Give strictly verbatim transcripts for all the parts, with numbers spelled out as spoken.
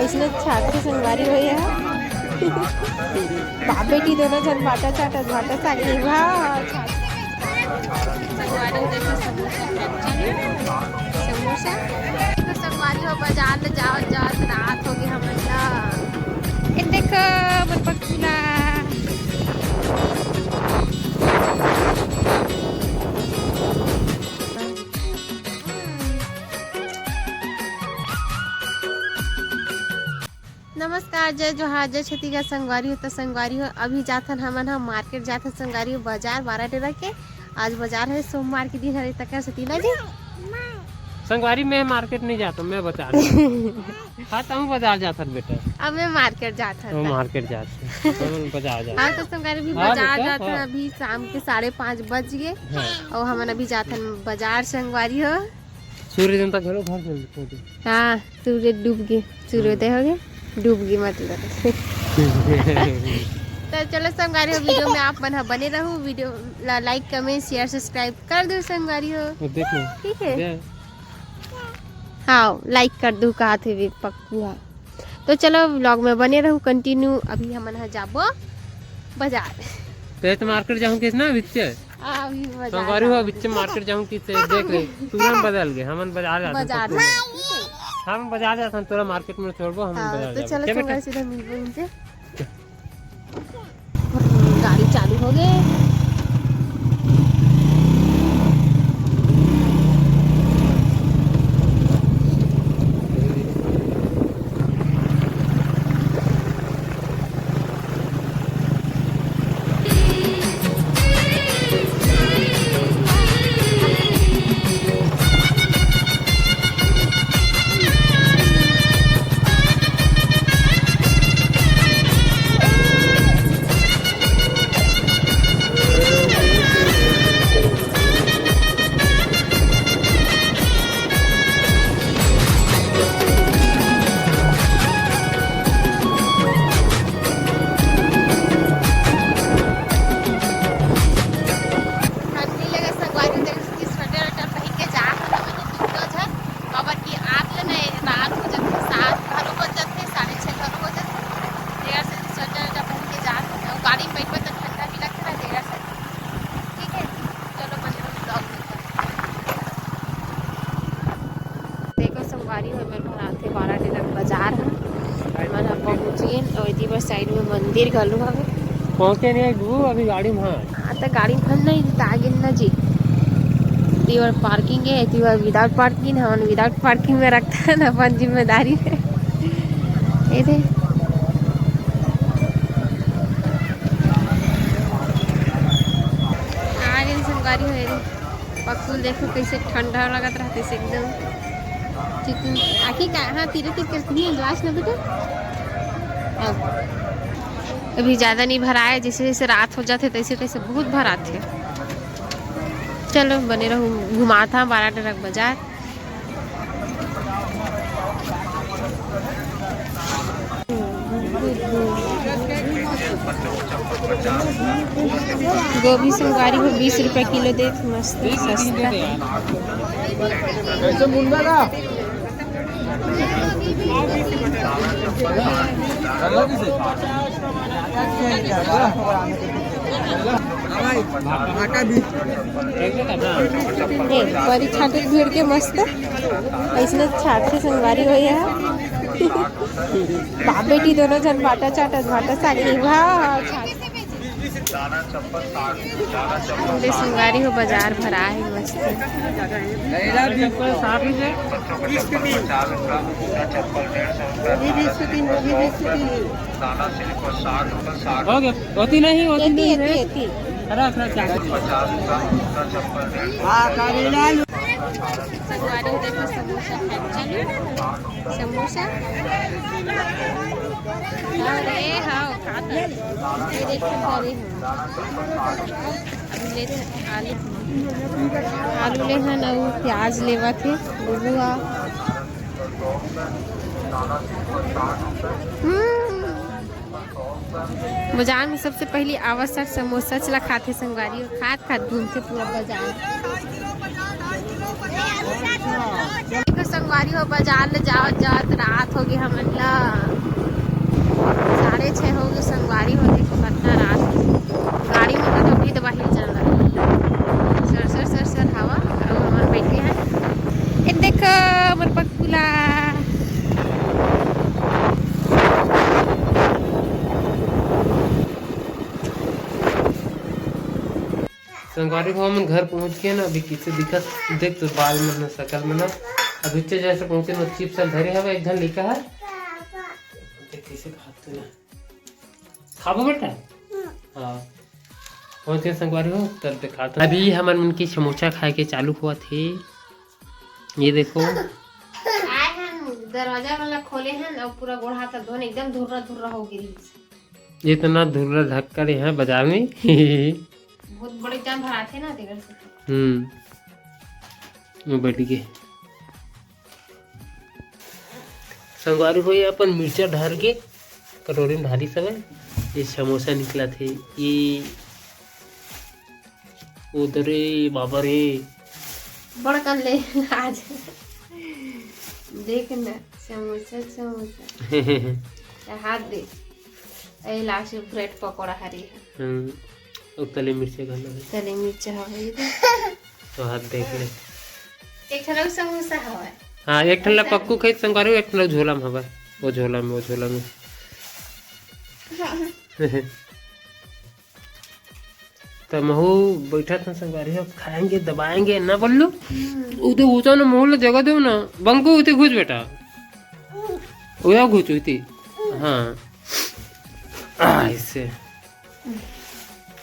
इतने छाती संगवारी हो ये। बाप बेटी दोनों जन बाटा चाटत, बाटा साग वाह। संगवारी हो देखो समोसा खाए चलो। समोसा। तो संगवारी हो बाजार ले जावत जावत रात हो गई हमन ला। ये देखो मोर पक्कू ला। नमस्कार, जय जोहार, जय छत्तीसगढ़ संगवारी हो। तो संगवारी हो, अभी जाथन हमन ह मार्केट जाथन संगवारी हो, बाजार बारा डेरा के। आज बाजार है, सोमवार के दिन हरे, तकर सेती ना जी। संगवारी, मैं मार्केट नहीं जाता, मैं बाजार जाता। हाँ, तहूँ बाजार जाथन बेटा। अब मैं मार्केट जाथन वो त। मार्केट जाथन, हम बाजार जाथन। हाँ, तो संगवारी भी हाँ, बाजार बेटा, जाथन। हाँ। अभी शाम के साढ़े पाँच बज गए हाँ। और हमन अभी जाथन बाजार संगवारी हो। सूर्य देवता घलो घर चल देते। हाँ, सूर्य डूब गए, सूर्योदय हो गए, डूब गए मतलब। तो चलो संगवारी हो, वीडियो में आप मन ह बने रहू, वीडियो ला लाइक, कमेंट, शेयर, सब्सक्राइब कर दो संगवारी हो। वो देख लो। ठीक है। जय। हाँ, लाइक कर दू, कहा थे भी पक्कू है। तो चलो व्लॉग में बने रहू कंटिन्यू। अभी हमन ह जाबो बाजार। ते तो मार्केट जाहूँ किस ना बिच्चे? आ, अभी बाजार संगवारी हो जाहूँ। बिच्चे मार्केट जाहूँ किस से देख ले। तुरंत बदल गए, हमन बाजार जाथन बाजार तो में। हम बाजार जाथन, तोरा मार्केट में छोड़बो, हम हाँ, बाजार तो जाबो। चलो चल बेटा। संगवारी सीधा मिलबो उनसे। गाड़ी चालू हो गए। ठंडी लगे संगवारी, तेरे की स्वेटर वेटर पहन के जा, हमन तो तीनों झन, काबर कि आत ले नहीं, रात हो जाथे, सात घरो बज जाथे, साढ़े छः घरो हो जाथे। तेरा से स्वेटर वेटर पहन के जा, गाड़ी में बैठबे तो ठंडा भी लगथे ना, तेरा से। ठीक है, चलो बने रहो vlog में। देखो संगवारी हो, मेरे घर आथे बारा डेरा बाजार है। मन ह पहुँचिन और इधर साइड में मंदिर घलो हवे। पहुँचे नहीं बू, अभी गाड़ी में हाँ। हाँ, तो गाड़ी में नहीं, तो आगे न जी। दीवर पार्किंग है, दीवर विदाउट पार्किंग, हमन विदाउट पार्किंग में रखथन अपन जिम्मेदारी है। ये दे। आ गे संगवारी हो रे। पक्कू ल देखो कैसे ठंडा लगत रहते से एकदम। चिकन आखिर का, हाँ, तीरे तीर करती नहीं ग्लास ना बेटा। अब अभी ज़्यादा नहीं भराए, जैसे जैसे रात हो जाथे तैसे तैसे बहुत भराथे। चलो बने रहू, घुमात हा बारा डेरा बाजार। गोभी संगवारी हो बीस रुपया किलो देत, मस्त सस्ता। कैसे मुनगा का? भाटा भी। ए, परी छाटे भिड़ के मस्त। ऐसने छाटथे संगवारी हो ये। बाप बेटी दोनों झन बाटा चाटत, बाटा साग ले, वाह, छाट। अरे संगवारी हो, बाजार भरा है मस्त। साठ रुपये। ये भी इसको तीन, ये भी इसको तीन। हो गया, होती नहीं, होती एती, नहीं एती, है। एती। अरे, अपना क्या? हाँ, करेला लो। संगवारी हो देखो, समोसा खाए चलो। समोसा। अरे, हाँ, खात है। ये देखो, अरे, हाँ। अभी लेते हैं आलू। आलू ले हन अउ प्याज लेवत हे बुआ। हम्म। बाजार में सबसे पहली आवश्यक समोसा चला खाथे संगवारी, अउ खात खात घूमथे पूरा बाजार। देखो संगवारी हो, बाजार ले जावत जावत रात हो गई हमन ला। संगवारी हो, देखो कतना रात, गाड़ी में तो अभी तो बाहिर चल रहा है, सर सर सर सर हवा। और हमर बैठे हैं, ये देखो हमर पक्कू ला। संगवारी हो, हमन घर पहुंच के ना, अभी किसे दिखत, देख तो बाल मन, सकल मन। अभी जैसे पहुंचे ना, चिप्स धरे हवे, एक झन लइका है। देख कैसे खाते ना। खाबो बेटा? हाँ। पहुंच गए संगवारी हो, तब दिखाता हूँ। अभी हमन मन के समोसा खाए के चालू हुआ थे। ये देखो। आए हम दरवाजा वाला खोले हैं और पूरा गोड़ हाथ धोने एकदम धुर्रा धुर्रा हो गई। इतना धुर्रा धक्का रहे हैं बाजार में। बहुत बड़े जाम भराथे ना, तेकर से। हम्म। वो बैठ गए। संगवारी हो, ये अपन मिर्चा डाल के कटोरी में ढाली सब है। ये समोसा निकला थे, ये उधरे बाबा रे। बड़कन ले आज। देख ना, समोसा, समोसा। हाथ दे। ए लास्ट ब्रेड पकौड़ा हरी है। हम्म। और तले मिर्चा घालो है। तले मिर्चा हवे। तो हाथ देख ले। एक ठन अउ समोसा हवे। हाँ, एक ठन ला पक्कू खाई संगवारी, एक ठन ला झोला में हवे। वो झोला में, वो झोला में। तो महू बैठा था संगवारी, अब खाएंगे, दबाएंगे ना बल्लू। उते ऊंचा ना महू ला जगह दो ना, बंकू उते घुस बेटा। उया घुस उते। हाँ। आ, ऐसे।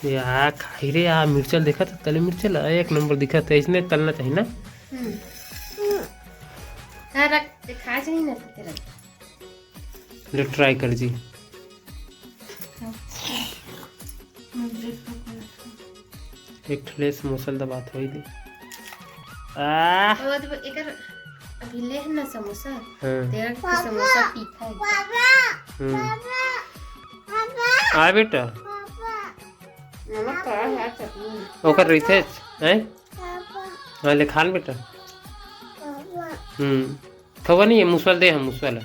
या खाई रे, आ मिर्चल देखा था, तले मिर्चल, आ, एक नंबर दिखा था, इसने तलना चाहिए ना। हम्म। हाँ, रख, खा चाहिए ना, तेरा। ले ट्राई कर जी। एक ठले समोसा दबात होई दे। आ। और तो एकर अभी ले है ना समोसा। हाँ। तेरा के समोसा तीखा है। हम्म। आ बेटा। नमक तो है यार चटनी। ओकर रहिथे, हैं? हाँ, ले खा ले बेटा। हम्म। थोड़ा नहीं है, मुसवा दे हम, मुसवा ला।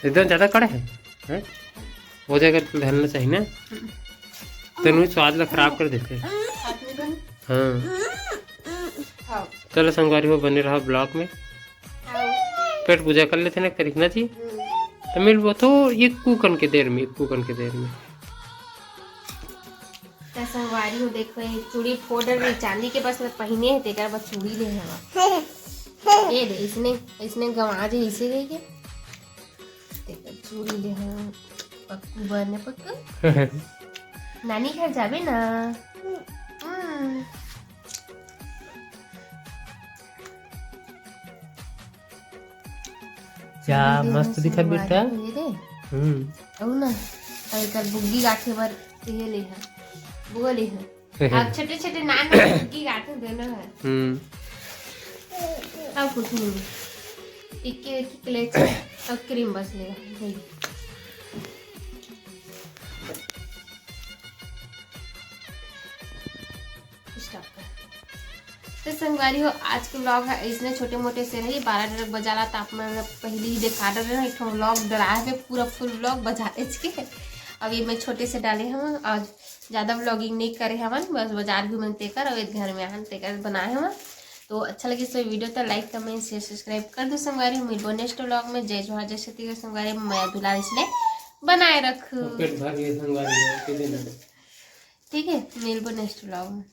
एकदम ज़्यादा कड़े है, हैं? हो जाएगा तो धरना चाहिए ना। तो नहीं, स्वाद ला खराब कर देते। हाँ। चलो संगवारी हो, बने रहो ब्लॉग में। पेट पूजा कर लेते ना, करिक ना जी। तो मिलबो तो ये कुकन के देर में, कुकन के देर में। त संगवारी हो, देखो, ये चूड़ी फोड़ रही, चांदी के बस में पहिने है, तेकर बस चूड़ी ले हवा। ये दे, इसने, इसने गंवा जे, इसे लेके। तेकर चूड़ी ले हवा, पक्कू बने पक्कू। नानी घर जाबे ना। हम्म। क्या चूड़ी ले मस्त हवा दिखत संगवारी बेटा। हो, ये दे। हम्म। अउ ना, अउ एकर बुग्गी गाठे बर ये ले हा, बुआ ले हा। अब छोटे छोटे नान नान बुग्गी गाठे देना है। हम्म। अब कुछ नहीं। इक्के इक्के क्लेच, अब क्रीम बस ले हा। Stop कर। तो संगवारी हो, आज के व्लॉग है इसने छोटे मोटे से रही, बारह डर बजाला, तो आप मैं पहले ही दिखा डर रहे हैं, एक ठो व्लॉग डरा है, पूरा फुल व्लॉग बजा के। अब ये मैं छोटे से डाले हवन और ज़्यादा व्लॉगिंग नहीं करे हवन, बस बाजार घूमन तेकर और एक घर में आहन तेकर बनाए हवन। तो अच्छा लगे सो वीडियो तो लाइक, कमेंट, शेयर, सब्सक्राइब कर दो संगवारी। मिलबो नेक्स्ट व्लॉग में। जय जोहार, जय छत्तीसगढ़ संगवारी, मया दुलार इसने बनाए रखो। पेट भर गए संगवारी हो, के दिन। ठीक है, मिलबो नेक्स्ट व्लॉग में।